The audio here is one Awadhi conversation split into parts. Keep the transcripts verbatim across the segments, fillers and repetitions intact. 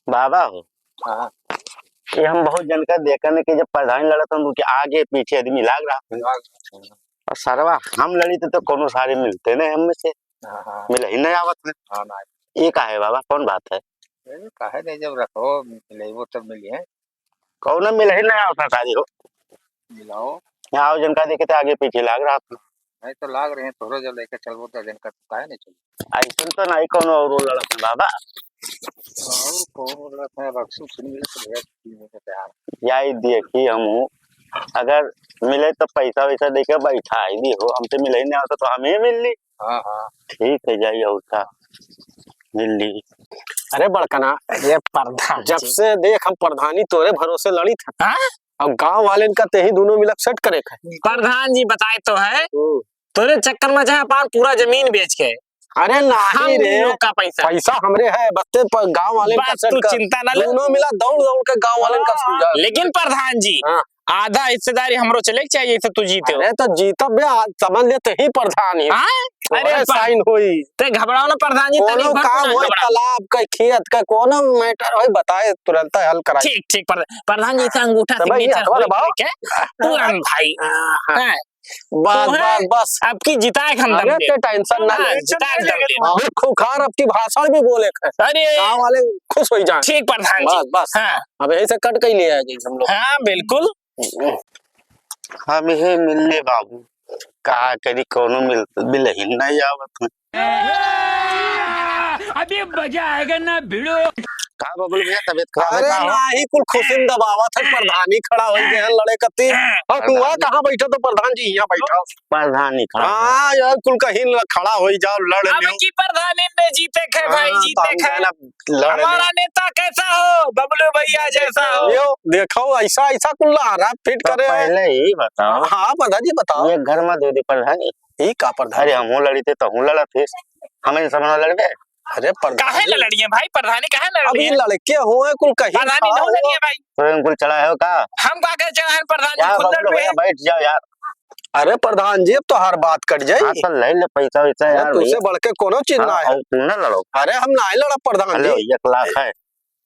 बाबा हो। हाँ। ये हम बहुत जन का देखन कि जब प्रधान लड़त हन, तो के आगे पीछे आदमी लाग रहा। लाग रहा। और सरवा हम लड़ी तो, तो कोनो सारे मिलते नहीं हम में से। हाँ, हाँ। मिलही नहीं आवत है। हाँ, नहीं। ये का है बाबा, कौन बात है? अरे, काहे नहीं, जब रखो, मिलेबो तब मिलिए। कौनो मिलही नहीं आवत है सारी हो। मिलाओ। यहाँ आओ, जिनका देखे थे आगे पीछे लाग रहा था। नहीं तो लाग रहे हैं, तोहरो जब लेके चलबो तो जिनका तू काहे नहीं चलबो? ऐसन तो नहीं कौनो और लड़त है बाबा। और कौनो लड़त है, अब अक्सर सुन मिले तो भैया, सुन मिले तो यार। यही देखी हम, अगर मिले तो पैसा वैसा देके बैठा ही दी हो, हमसे मिले ही नहीं आवत तो हमें मिल ली। हाँ, हाँ। ठीक है, जाइए और का, मिल ली। अरे बड़कना, ये प्रधान जब जी। से देख हम प्रधानी तोरे भरोसे लड़ी था। हाँ? और गांव वालेन का तेही दोनों मिलक सेट करे थे। प्रधान जी बताए तो है, हम्म। तोरे चक्कर में चाहे अपन पूरा जमीन बेच के। अरे नहीं हम रे, लोग का पैसा। पैसा हमरे है, बस ते प-, गांव वालेन का बस सेट तू कर। चिंता ना ले। दोनों मिला दौड़ दौड़ के गांव वालेन का हाँ। समझा। लेकिन प्रधान जी, हाँ। आधा हिस्सेदारी हमरो चले के चाहिए, जैसे तू जीते हो। अरे तो जीतब बे, आज समझ ले, ते ही प्रधान ही। हाँ? तोरे अरे पर-, साइन होई। ते घबराओ ना प्रधान जी, कोनो तनी भर काम ना होई, घबराओ। तालाब का, खेत का, कोनो मैटर होई, बताए, तुरंत हल कराई। ठीक, ठीक, प्रध-, प्रधान जी, इसे अंगूठा तो भाई, सिग्नेचर हथवा होई दबाओ। करके, तुरंत भाई। हाँ, हाँ। हाँ। बस, तो है, बस, बस। आपकी जिताए के हम दम अरे, दे। ते टेंशन ना हाँ, ले। जिताए के दम दे। बहुत खूंखार आपकी भाषण भी बोले थे। अरे। गाँव वाले खुश हो जाए। ठीक प्रधान जी। बस, बस। हाँ। अब यही से कट के ही ले आए जी हम लोग। हाँ, बिल्कुल। हम ही मिलने बाबू, का करी, कोनो मिल, मिलही नहीं आवत है। अभी मजा आएगा ना भिड़ो। का बबलू भैया, तबीयत खराब है अरे का हो? नाही, कुल खुशी में दबावत है, प्रधानी खड़ा हो गए हैं लड़े कती। और तू आ कहाँ बैठा तो प्रधान जी यहाँ बैठा। प्रधानी खड़ा है। हाँ यार, कुल कहीं ल-, खड़ा हो जाओ, लड़ अब लियो। की प्रधानी में जीते खे भाई, हाँ, जीते तो हम खे। कहना लड़ हमारा ले। नेता कैसा हो, बबलू भैया जैसा हो। यो, देखो, ऐसा, ऐसा कुल लारा फिट तो करे। पहले ही बताओ। हाँ, प्रधान जी, बताओ। ये घर में दे दे प्रधान जी। ई का प्रधान अरे, जी? हमहूँ लड़ी थे, तहूँ लड़ा थे। हमें समझ लड़बे। अरे, प्रधान काहे जी। न लड़िए भाई, प्रधानी काहे न अब लड़िए? ये लड़के हुए, कुल कहीं प्रधानी खड़ा नहीं हुआ। लड़िए भाई। तो इनको चढ़ाए हो का? हम का करे चढ़ाए, प्रधान जी यार, खुद बबलू लड़ रहे भैया, हैं। बैठ जाओ यार। अरे, प्रधान जी, अब तो हर बात कट जाई। हाँ, तो ले ले पैसा वैसा अरे, यार, तुझसे भैया। बढ़ के कोनो चीज हाँ, ना है। और तू ना लड़ो। अरे, हम ना लड़ा प्रधान हेलो, जी। एक लाख है।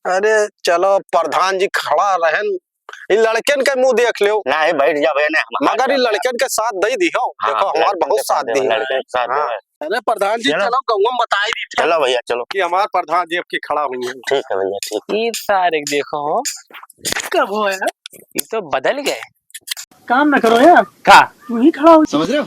अरे चलो, प्रधान जी खड़ा रहन, इ लड़कन के मुंह देख लो। नाही, बैठ जा भैया, ने हमार मगर इ लड़कन के साथ दे दी हो। हाँ, देखो, हमार लड़कन बहुत के साथ साथ दी देवा, है। लड़कन के साथ हाँ। देवा। अरे प्रधान जी, चलो। चलो गौवा में बताई दी थे चलो भैया, चलो। कि हमार प्रधान जी अब की खड़ा हुई है। ठीक है भैया, ठीक। ये सारे देखो हो, कब हो यार? ये तो बदल गए। काम ना करो यार। का? तू ही खड़ा हो। समझ रहे हो?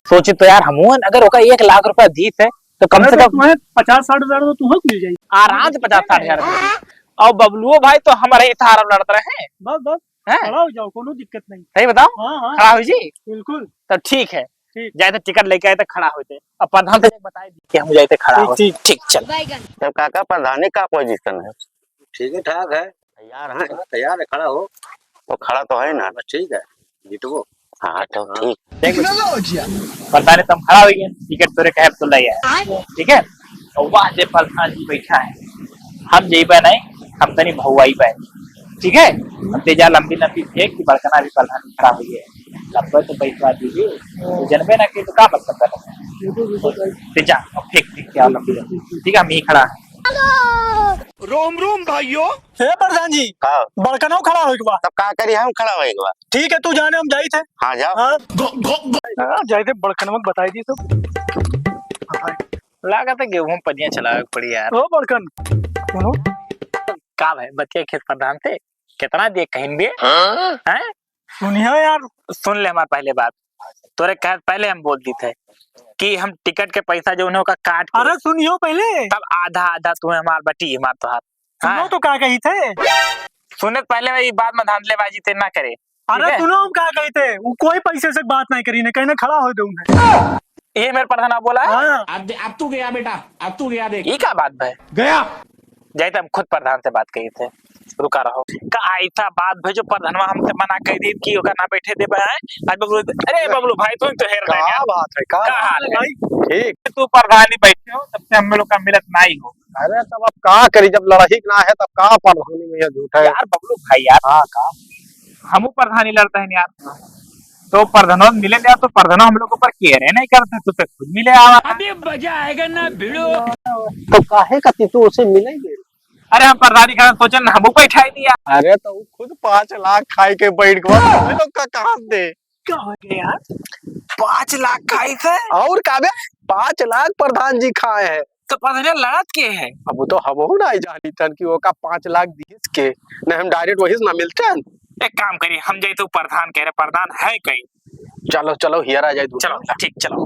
सोची तो यार, हमहू अगर ओका एक लाख रुपया दीस है, तो कम अरे से तो कम तुम्हें पचास साठ हजार तो तुम्हें मिल जाई। आराम से पचास साठ हजार मिल जाई। और बबलुओ भाई तो हमारे ही सहारा लड़त रहे हैं। बस, बस, हैं? खड़ा हो जाओ, कोनो दिक्कत नहीं। सही बताओ? हाँ, हाँ। खड़ा हो जी? बिल्कुल। तो ठीक है। ठीक। जाए तो टिकट लेके आए तो खड़ा होते। अब प्रधान से बताए दी कि हम जाए तो खड़ा ठीक, हो। ठीक। ठीक, चल। बैगन। तो काका, प्रधानी का पोजीशन है? ठीक है, ठाक है। तैयार है? हाँ, तैयार है, खड़ा हो। तो खड़ा तो है ना? बस ठीक है, जीतबो। हाँ, तो हाँ। ठीक। देख, प्रधान जी, तुम खड़ा हो गए, टिकट तोरे कहे तो ले आए। ठीक है? तो वहाँ जे प्रधान जी बैठा है, हम जइबे नहीं, हम तनी भौवाइबे। ठीक है? अब ते जा लंबी लंबी फेंक कि बड़कना भी प्रधान जी खड़ा हो गए। लंबा तो पैसा दीजिए, तो जनबे ना कि तो का मतलब है? ते जा, अब फेंक, फेंक के आओ लंबी लंबी। ठीक है, हम यहीं खड़ा है। रोम रोम भाइयों। हे प्रधान जी, का? बड़कनऊ खड़ा होइके बा। तब का करी, हम खड़ा होइके बा? ठीक है, तू जाने हम जाइत है। हाँ, जाओ। हाँ। हाँ, जाइत है, बड़कनवा के बताई दी सब। लागत है गेहूं पनिया चलावे के पड़ी यार। ओ बड़कन, सुनो। का भाई, बतिया खेत प्रधान से कितना दे कहीं बे? हाँ? हैं? सुनियो यार। सुन ले हमार पहले बात। तोरे कहे पहले हम बोल दी थे कि हम टिकट के पैसा जो उन्हें का काट के अरे सुनियो पहले। तब आधा आधा तुम्हें हमार बटी हमार तोहार। सुनो हाँ। तो का कही थे? सुने पहले वही बात में धांधलेबाजी ते ना करे। अरे ठीक है? सुनो हम का कही थे, वो कोई पैसे से बात नहीं करी ने, कहने खड़ा हो दे उन्हें। ये मेरे प्रधान बोला है? हाँ। अब दे-, अब तू गया बेटा, अब तू गया देख। ये का बात भाई? गया। जाइत हम खुद प्रधान से बात कही थे, रुका रहो। का ऐसा बात भाई जो प्रधानवा हमसे मना कर दी कि ओका ना बैठे दे भाई। आज बबलू, अरे बबलू भाई, तुम तो हेर का रहे हैं। बात है, का का हाल है? भाई? ठीक। तू प्रधानी बैठे हो, तब से हम लोग का मिलत ना ही हो। अरे तब अब का करी, जब लड़ही के ना है तब का प्रधानी में ये झूठ है। यार बबलू भाई यार, हाँ का? हमू प्रधानी लड़ते हैं यार, तो प्रधानवा मिले यार, तो प्रधानवा हम लोग के ऊपर केयर नहीं करते, तू तो खुद मिले आवा। अभी मजा आएगा ना भिड़ो। तो काहे का तू उसे मिलेंगे? अरे हम प्रधानी खाना सोचन ना, हमको बैठाई दिया। अरे तो उ खुद पाँच लाख खाए के बैठ गवा, हम लोग का कहाँ दे? का हो गया यार? पाँच लाख खाई से? और का बे? पाँच लाख प्रधान जी खाए हैं। तो प्रधान लड़त के है? अब वो तो हमहू ना जानी थन कि ओका पाँच लाख दिहिस के, नहीं हम डायरेक्ट वही से ना मिलते हैं। एक काम करी, हम जाई तो प्रधान कह रहे, प्रधान है कहीं। चलो चलो, हियर आ जाए तू। चलो ठीक, चलो।